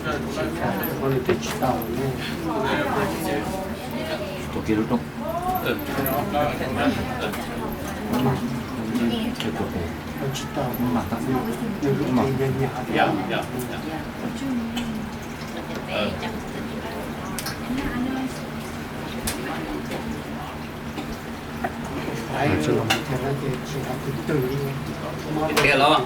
Tus kiag lub rooj. Tiag los?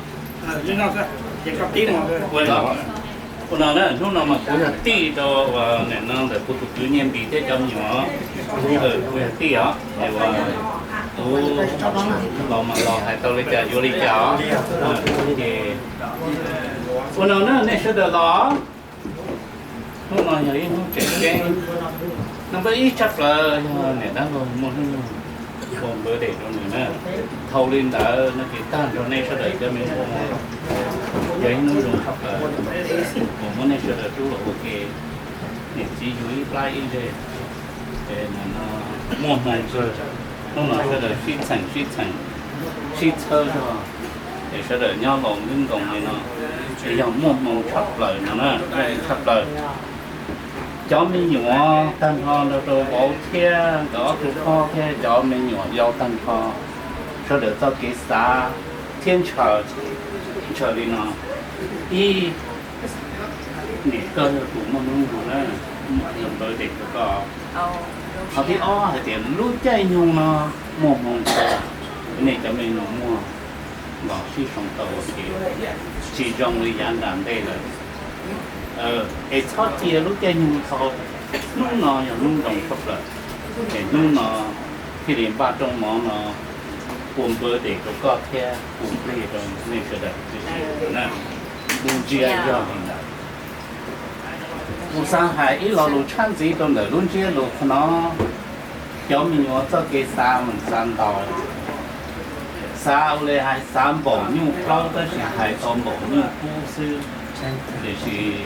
Ua no na, hnub no mas kuv yog tij rau, nim no ntawm kuv tus kwv Nyiaj Npis thiab cov me nyuam. Kuv yog tij os, es uas kuv los mas los hais tau li cas yuav li cas os. Ces ua no na, nej sawv daws los. Hnub no yog ib hnub tseem ceeb, no npawb ib tshaj plaws yog niam dab laug muaj hnub nyoog ua birthday rau nws na. Dhau li ntawd no ces tag nrho nej sawv daws cov me nyuam, yog ib hnub zoo tshaj plaws uas muab nej sawv daws rub los ua ke, niam txiv yug ib plab ib zej. Es no muaj hmoo tsawg, hnub no sawv daws sib txheem sib txheem, sib txhawb zog, es sawv daws nyob laus nkees nkoos li no, es yog muaj hmoo tshaj plaws no na, tshaj plaws. Cov me nyuam tag nrho nrog rau vauv thiab nkawd ob tug hlob thiab cov me nyuam yau tag nrho, sawv daws txoj kev xav thiab ntshaw, ntshaw li no. Ib, niam koj yog tus muaj hnub nyoog na, muaj hnub nyoog birthday rau koj. Qhov thib ob hais tias lub caij nyoog no muaj hmoo tsawg, nej cov me nyuam muaj los sib soo tau ua ke, tsis zoo li yav nram ntej lawm. Es txhob cia lub caij nyoog tau, hnub no yog hnub zoo tshaj plaws, es hnub no thiaj li npaj rooj mov no ua birthday rau koj thiab ua plig rau nej sawv daws tib si na. Kuv ntsia zog li ntawd. Kuv xav hais ib lo lus tshaj ntxiv rau ntawm lub ntsiab lus qhov no, cov me nyuam txoj kev xav mas xav ntau, xav ua li hais xav npaum nyuj plaub tab sis hais tau npaum nyuj kub xwb. Tiam sis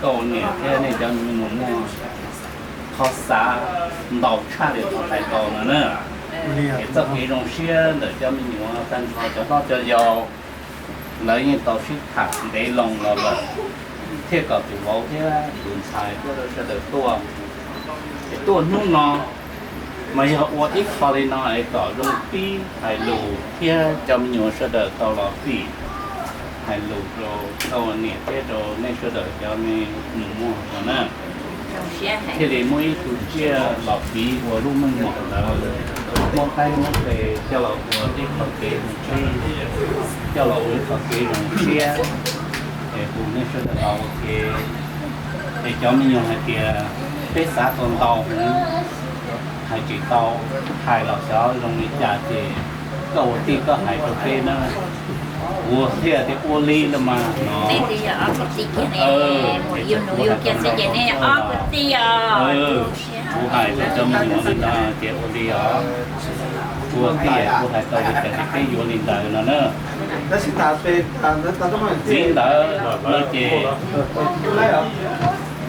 koj ua niam thiab nej cov me nyuam muaj qhov xav ntau tshaj li qhov hais tau no na. Es txoj kev zoo siab ntawm cov me nyuam tag nrho cov hlob cov yau, lawv yeej tau sib tham ntev loo los lawm, thiaj kom tus vauv thiab tus ntxhais thiab sawv daws tuaj. Es tuaj hnub no mas yog ua ib qho li no es kom zoo pib hais lus thiab cov me nyuam sawv daws tau los pib hais lus rau koj ua niam thiab rau nej sawv daws cov me nyuam muag no na. Thiaj li muaj ib tug tsiaj los piv ua lub meej mom ntawd, muab qaib muab qe coj los ua ib qho kev zoo siab, coj los ua ib qho kev zoo siab, es hu nej sawv daws los ua ke. Es cov me nyuam hais tias peb xav tau ntau heev, hais tsis tau, hais los xyov zoo li cas ces koj ua tij koj hais rau peb na. Kuv thiaj tias ua li los mas no. Kuv hais rau cov me nyuam li no ces ua li os. Ua tij kuv hais tau li cas ces peb yuav li ntawd no na. Txiv ntawd no ces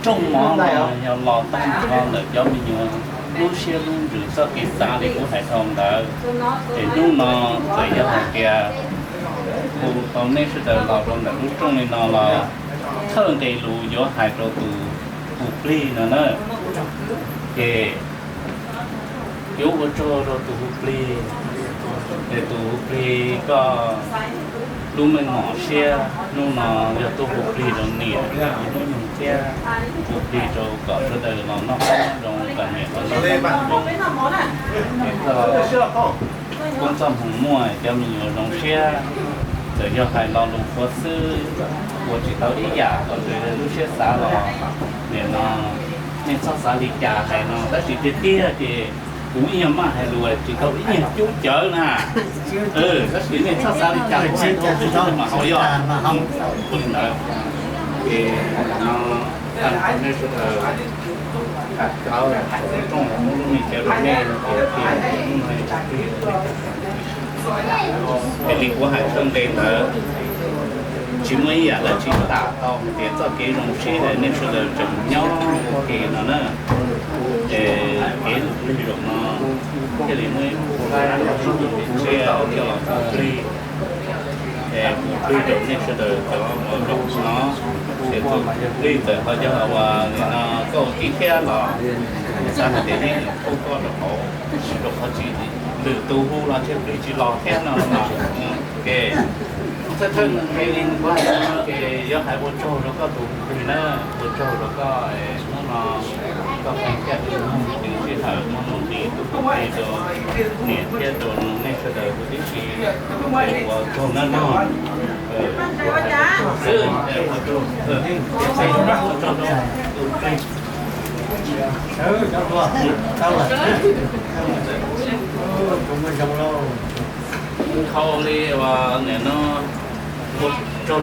rooj mov no yog los tag nrho ntawm cov me nyuam lub siab lub ntsws txoj kev xav li kuv hais dhau ntawd. Es hnub no txawm yog hais tias hu tau nej sawv daws los rau ntawm lub rooj li no los thawj nqe lus yuav hais rau tus hu plig no na. Ces yuav ua tsaug rau tus hu plig, es tus hu plig koj lub meej mom siab hnub no yog tuaj hu plig rau niam hnub nyoog thiab hu plig rau kom sawv daws los noj qab nyob zoo, kom niam los noj qab nyob zoo. Es koj koob txoj hmoo muaj cov me nyuam zoo siab, txawm yog hais lo lus qhuav xwb, ua tsis tau ib yam kom raws li lub siab xav los nim no nej txhob xav li cas hais no, tab sis tiag tiag ces kuv ib nyuag maj hais lus tsis tau ib nyuag cub cawv na. Tab sis nej txhob xav li cas, kuv hais tau tsis tau mas hauv yog ua li ntawd. Ces no tag nrho nej sawv daws, cov rooj muab lub me cawv rau nej no ces tias hnub no es li kuv hais thawj nqe ntawd, tsis muaj ib yam dab tsi tam tau hais tias txoj kev zoo siab nej sawv daws tseem nyob ua ke no na. Ces kev hu plig zaum no thiaj li muaj ib tug hlais los ntsia coj los hu plig, es hu plig rau nej sawv daws cov uas zaum no, Ces tus plig txawm ho yog uas nim no koj ua tij thiab los xav hais tias yeej pub koj rau hauv, rau qhov tsis lwm tus hu los thiaj plig tsis los thiab no los. Ces thawj thawj nqe li nws kuv hais no ces yuav hais ua tsaug rau koj tus plig na, ua tsaug rau koj hnub no koj pheej coj tus sij hawm muaj nuj nqis tus plig rau niam thiab rau nej sawv daws huv tib si. Ua tsaug na mog. Xwb ua tsaug. Dhau li uas nim no ua